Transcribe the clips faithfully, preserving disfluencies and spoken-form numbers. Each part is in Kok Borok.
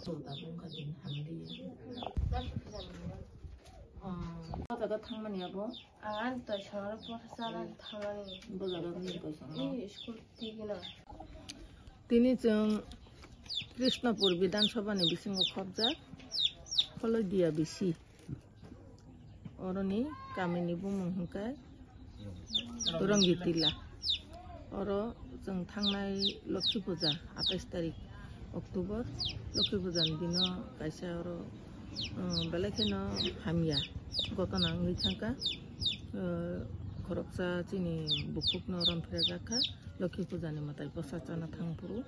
O jaga thangmani abo? Ang to soro porsa thangmani. Bo jaga ni koisong. School tigino. Tini chwng Krishnapur Bidhan Sabha ni bisingo khopjak Kholodia bisi. Oroni kamini bumung hwnkhe Torongitila. Oro chwng thangnai Lokhi Puja, atais tarik October, Lokhi Puja ni dino kaisa oro, um, belai kheno hamya gotona wngwi thangkha. Uh, khoroksa chini bukhukno romphrejakha, Lokhi Puja ni mwtai bwsa chana thangphuru.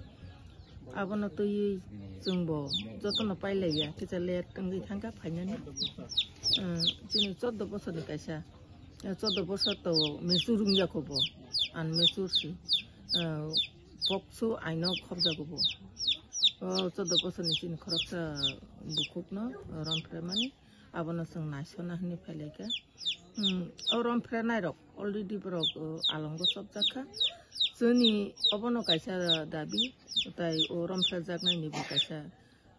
Abono twiwi chwngbo jotono pailaiya, kisa late wngwi thangkha phainani. Uh, chini chordo bosorni kaisa, uh, chordo bosor to mature wngya kho bo, unmature si. Uh, pokso aino khopjago bo. O chordo bosorni chini khoroksa bukhukno romphre mani, abono chwng naisona hwnwi phailaikha. Hmm, o romphrenai rok already borok, o, alongo chopjakha. Chwngni obono kaisa dabi, tai o romphrejaknaini bo kaisa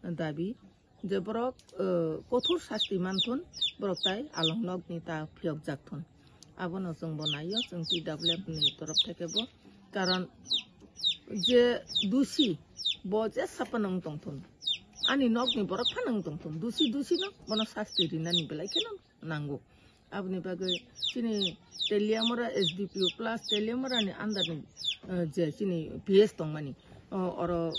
dabi je borok, o, kothor sasti manthun, borok tai along nokni ta phiyokjakthun. Abono chwngbo naio, chwng T W F ni torof theke bo. Karon je dusi bo je sapano wng tongthun, ani nokni borok phano wng tongthun, dusi dusi no bono sasti rinani belai kheno nango. Aboni bagwi chini Teliamura S D P O plus Teliamura ni under ni, eh, je chini P S tongmani, o, oro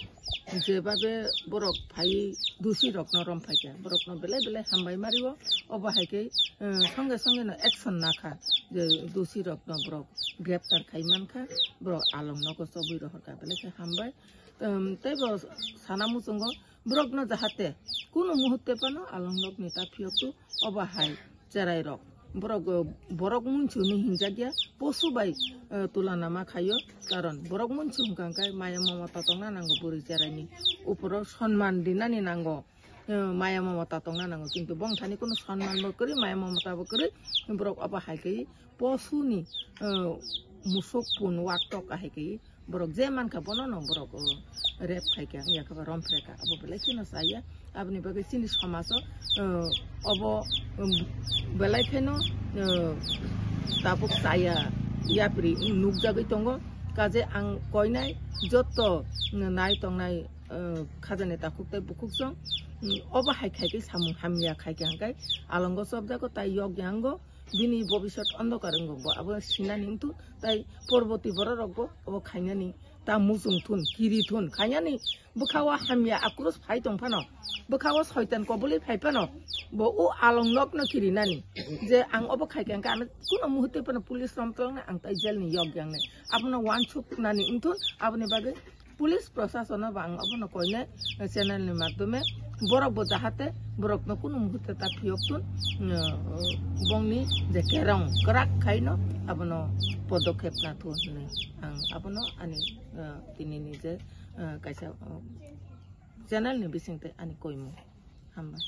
jebabe borok phai dusi rokno rom phaikha, borokno belai belai hambai mario. Obo hai khe, eh, songe songe no action nakha je dusi rokno borok greptar khai mankha, borok along nogo chobwi rohorkha, belai khe hambai. Em, tei bo sana muchungo borokno jahate kunu muhutte phano along nokni ta phiyoktu. Obo hai cherai rok borok, borok munchuni hinjakya posu bai, eh, tulana ma khaio, karon borok munchu hwnkha hwnkhe maya mamata tongna nango, bwrwi cheraini uporo sonman rinani nango, eh, maya mamata tongna nango, kintu bongthani kunu sonman bo kwrwi, maya mamata bo kwrwi, borok obo hai khe posuni, eh, musuk pun waktok ahai khe borok je mankha bono no borok, o, rape khaikha, wngya khe ba romphrekha, abo belai kheno chaya. Aboni bagwi chini somajo, o, obo, um, belai kheno, o, tabuk chaya yapri nukjagwi tongo. Kaje ang koinai jotto nai tongnai, o, khajani takhuk tei bukhuk song, um, obo hai khaikhe samung hamya khaikha hwnkhe alongo chopjago tai yokya wngo. Bini bobisot ondokar wngo bo, abo sinani wngthu, tai porboti bororokbo abo khainani ta muchung thun, kiri thun, khainani bwkha-o hamya akrus phai tong phano, bwkha-o soitan koboli phai phano, bo o along nokno kirinani je ang obo khaikha hwnkhe ano kuno muhurte phano police romtolnai, ang tai jailni yok yangnai, abono wansuknani wngthun. Aboni bagwi police prosasono bo ang obono koinai channel ni madhyome borok bo jahate borokno kunu muhurte ta phiyoktun, eh, bongni je kerong kwrak khaino abono podokhep nathung hinwi ang abono ani, eh, tini ni je, eh, kaisa, eh, channel ni bisingtwi ani koimung. Hambai.